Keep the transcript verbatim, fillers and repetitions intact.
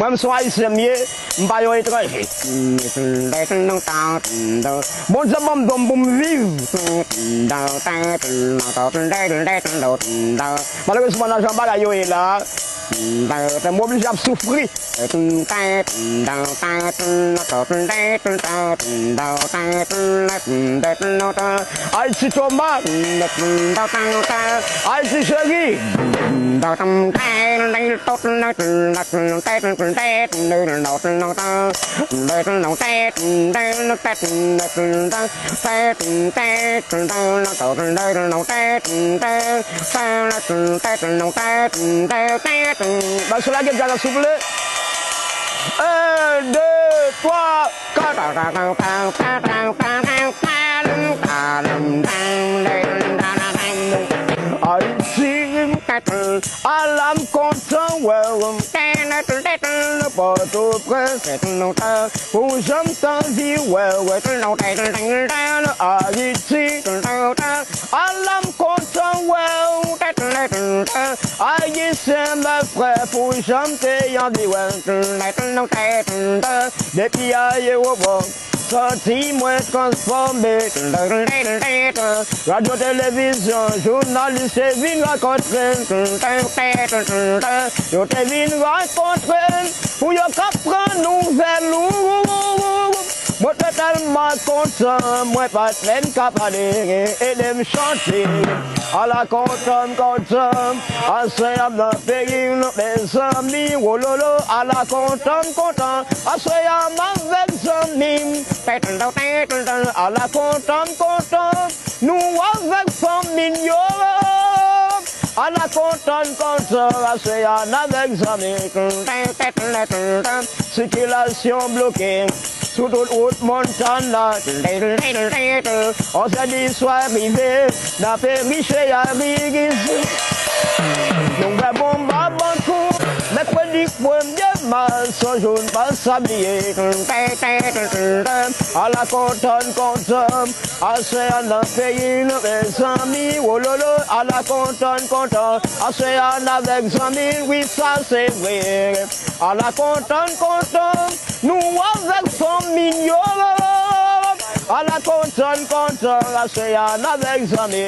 Mwen, m se yon Ayisyen m ye, m pa yon etranje. Bondye ban m don pou m viv. Malerezman, nan jan bagay yo ye la, m oblije ap soufri. Ayiti Toma, Ayiti cheri. Maestro, lage djaz la, souple. Un, deux, trois, quatre. Ayiti, ala m kontan wè w. Pòtoprens, pou jan m t anvi wè w. Ayiti, ala m kontan wè w. Ayisyen, mè frè, pou jan m te anvi wè w. Depi ayewopò, santi mwen transfòme. Radyo, televizyon, jounalis te vin rakontre m. Yo te vin rakontre m pou yo ka pran nouvèl ou. Mwen te tèlman kontan, mwen pa t menm ka pale. Ede m chante. Ala kontan m kontan, aswè a m nan peyi m, mezanmi, wololo. Ala kontan m kontan, aswè a m avèk zanmi m. Ala kontan m kontan, nou avèk fanmi n yo. Ala kontan m kontan, aswè a n avèk zanmi. Sikilasyon bloke sou tout wout Montana. Onzè di swa rive, n ape riche a rigiz. Nou wè bonm a Bankou, mèkredi premye mas, yon jou n pa sa bliye. Ala kontan n kontan, aswè a nan peyi n, mezanmi, wololo. Ala kontan n kontan, aswè a n avèk zanmi n, wi, sa se vre. Ala kontan n kontan, nou avèk fanmi n yo. Ala kontan n kontan, aswè a n avèk zanmi.